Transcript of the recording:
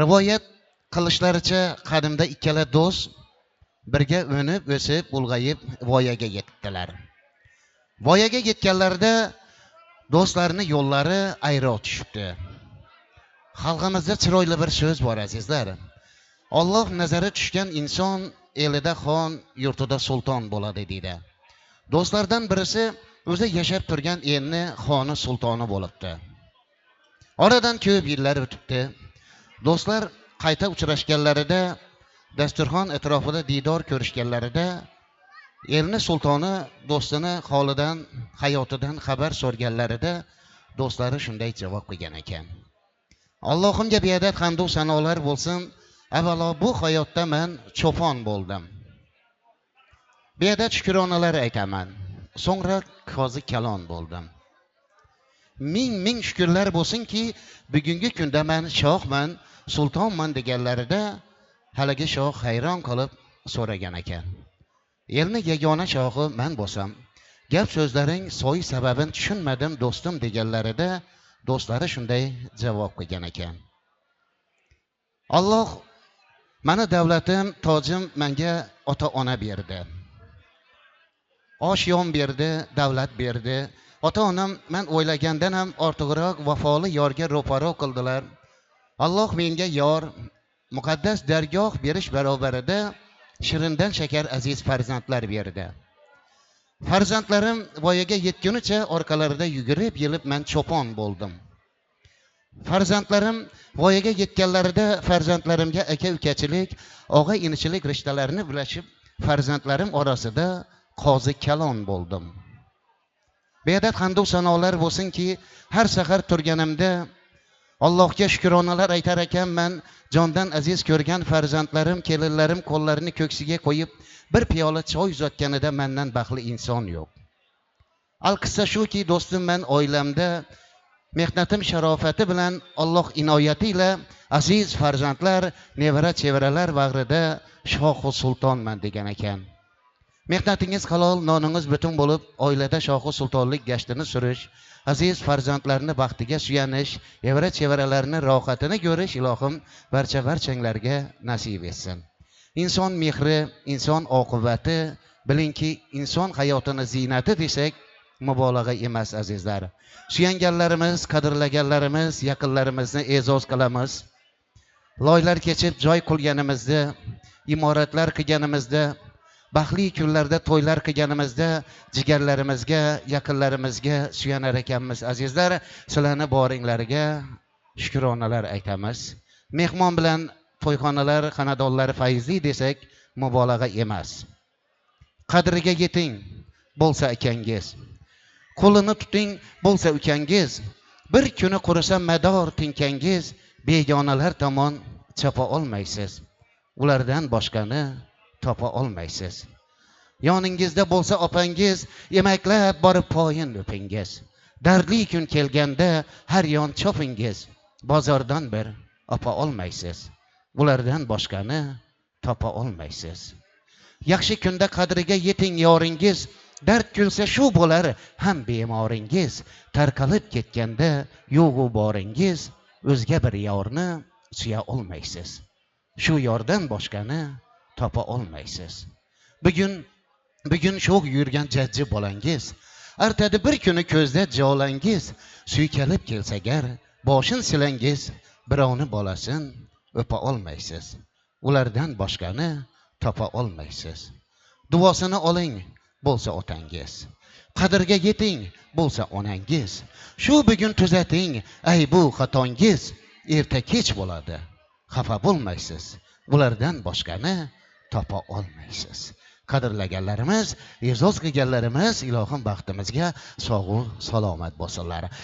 Rivoyat qilishlaricha, qadimda ikkala do'st birga o'nib o'sib, ulg'ayib voyaga yetdilar. Voyaga yetganlarida do'stlarni yo'llari ayro tushibdi. Xalqimizda chiroyli bir so'z bor, azizlar. Alloh nazari tushgan inson elida xon, yurtida sulton bo'ladi deydi. Do'stlardan birisi o'zi yashab turgan elni xoni, sultoni bo'libdi. Oradan ko'p yillar o'tibdi. Do'stlar qayta uchrashganlarida, dasturxon atrofida diydor ko'rishganlarida elni sultoni do'stini holidan, hayotidan xabar so'rganlarida do'stlari shunday javob qilgan ekan: Allohimga beadad hamdu sanolar bo'lsin, avvalo bu hayotda man cho'pon bo'ldim, beadad shukronalar aytaman, so'ngra qozi kalon bo'ldim. Ming ming shukurlar bo'lsinki, bugungi kunda man shohman, sultonman deganlarida haligi shoh hayron qolib so'ragan ekan: elni yagona shohi man bo'lsam, gap so'zlaring so'y sababini tushunmadim, do'stim deganlarida do'stlari shunday javob qilgan ekan: Alloh mani davlatim, tojim menga ota ona berdi, oshyon berdi, davlat berdi. Ota onam man o'ylagandan ham ortiqroq vafoli yorga ro'paro qildilar. Alloh menga yor, muqaddas dargoh berish barobarida shirindan shakar aziz farzandlar berdi. Farzandlarim voyaga yetgunicha orqalarida yugurib yelib man cho'pon bo'ldim. Farzandlarim voyaga yetganlarida farzandlarimga aka ukachilik, og'a inichilik rishtalarini ulashib, farzandlarim orasida qozi kalon bo'ldim. Beadad hamdu sanolar bo'lsinki, har sahar turganimda Allohga shukronalar aytar ekanman, jondan aziz ko'rgan farzandlarim, kelinlarim qo'llarini ko'ksiga qo'yib bir piyola choy uzatganida mendan baxtli inson yo'q. Alqissa shuki, do'stim, man oilamda mehnatim sharofati bilan, Alloh inoyati ila aziz farzandlar, nevara chevaralar bag'rida shohu sultonman degan ekan. Mehnatingiz halol, noningiz butun bo'lib, oilada shohu sultonlik gashtini surish, aziz farzandlarni baxtiga suyanish, evara chevaralarni rohatini ko'rish ilohim barcha barchanglarga nasib etsin. Inson mehri, inson oqibati, bilingki, inson hayotini ziynati desak mubolag'a emas, azizlar. Suyanganlarimiz, qadrlaganlarimiz, yaqinlarimizni e'zoz qilamiz. Loylar kechib joy qilganimizda, imoratlar qilganimizda, baxtli kunlarda to'ylar qilganimizda jigarlarimizga, yaqinlarimizga suyanar ekanmiz, azizlar. Sizlarni boringlarga shukronalar aytamiz. Mehmon bilan to'yxonalar, xonadonlar fayzli desak mubolag'a emas. Qadriga yeting bo'lsa akangiz, qo'lini tuting bo'lsa ukangiz, bir kuni qurisa mador tinkangiz, begonalar tomon chopa olmaysiz, ulardan boshqani topa olmaysiz. Yoningizda bo'lsa opangiz, emaklab borib poyin o'pingiz. Dardli kun kelganda har yon chopingiz, bozordan bir opa olmaysiz, ulardan boshqani topa olmaysiz. Yaxshi kunda qadriga yeting yoringiz, dard kulsa shu bo'lar ham bemoringiz, tarqalib ketganda yo'g'u boringiz, o'zga bir yorni suya olmaysiz, shu yordan boshqani topa olmaysiz. Bugun sho'x yurgan jajji bolangiz, artadi bir kuni ko'zda jolangiz, suykalib kelsa gar boshin silangiz, birovni bolasin o'pa olmaysiz, ulardan boshqani topa olmaysiz. Duosini oling bo'lsa otangiz, qadrga yeting bo'lsa onangiz, shu bugun tuzating aybu xatongiz, erta kech bo'ladi xafa bo'lmaysiz, ulardan boshqani topa olmaysiz. Qadrlaganlarimiz, e'zoz qilganlarimiz ilohim baxtimizga sog'u salomat bo'lsinlar.